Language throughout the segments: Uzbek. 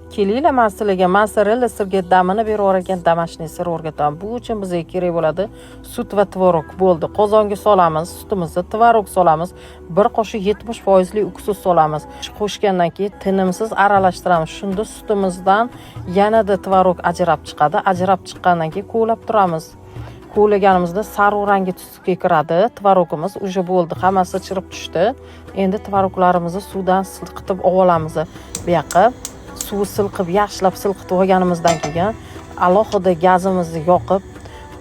Kelinglar, man sizlarga mozzarella sirga damini berib yuborgan домашний сыр o'rgataman. Bu uchun bizga kerak bo'ladi sut va tvorog. Bo'ldi, qozonga solamiz sutimizni, tvorog solamiz, bir qoshiq 70 foizli уксус solamiz. Qo'shgandan keyin tinimsiz aralashtiramiz. Shunda sutimizdan yanada tvorog ajrab chiqadi. Ajrab chiqqandan keyin kovlab turamiz. Kovlaganimizda sariq rangi tusga kiradi tvorogimiz. Уже bo'ldi, hammasi chirib tushdi. Endi tvoroglarimizni suvdan silqitib olamiz. Bu yoqqa suv silqib, yaxshilab silqitib olganimizdan keyin alohida gazimizni yoqib,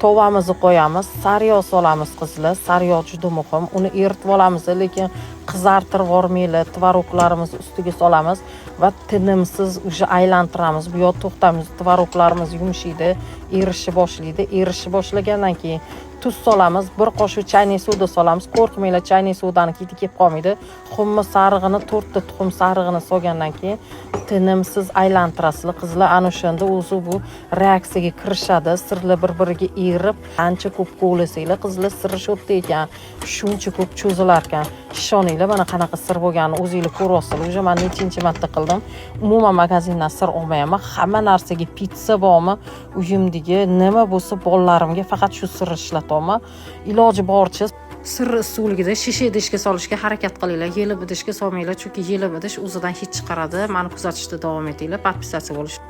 tovamizni qo'yamiz, sariyog' solamiz. Qizlar, sariyog' juda muhim. Uni eritib olamiz, lekin qizartirib yubormanglar. Tvoroglarimizni ustiga solamiz va tinimsiz уже aylantiramiz. Bu yoq to'xtamaymiz. Tvoroglarimiz yumshaydi, erishni boshlaydi. Erishni boshlagandan keyin tuz solamiz, bir qoshiq чайный soda solamiz. Qo'rqmanglar, чайный sodani hidi kelib qolmaydi. Tuxumni sarig'ini, to'rtta tuxum sarig'ini solgandan keyin tinimsiz aylantirasizlar, qizlar. Ana o'shanda o'zi bu reaksiyaga kirishadi, sirlar bir biriga erib. Ancha ko'p kovlasanglar, qizlar, siri shu yerda ekan, shuncha ko'p cho'zilar ekan. Ishoninglar, mana qanaqa sir bo'lganini o'zinglar ko'ryapsizlar. Уже man nechinchi marta qildim. Umuman magazindan sir olmayapman. Hamma narsaga, pitsa bormi, uyimdagi nima bo'lsa, bolalarimga faqat shu sirni ishlatyapman. Iloji boricha sir usulligida shisha idishga solishga harakat qilinglar, yelib idishga solmanglar, chunki yelib idish o'zidan hid chiqaradi. Mani kuzatishda davom etinglar, подписаться bo'lish.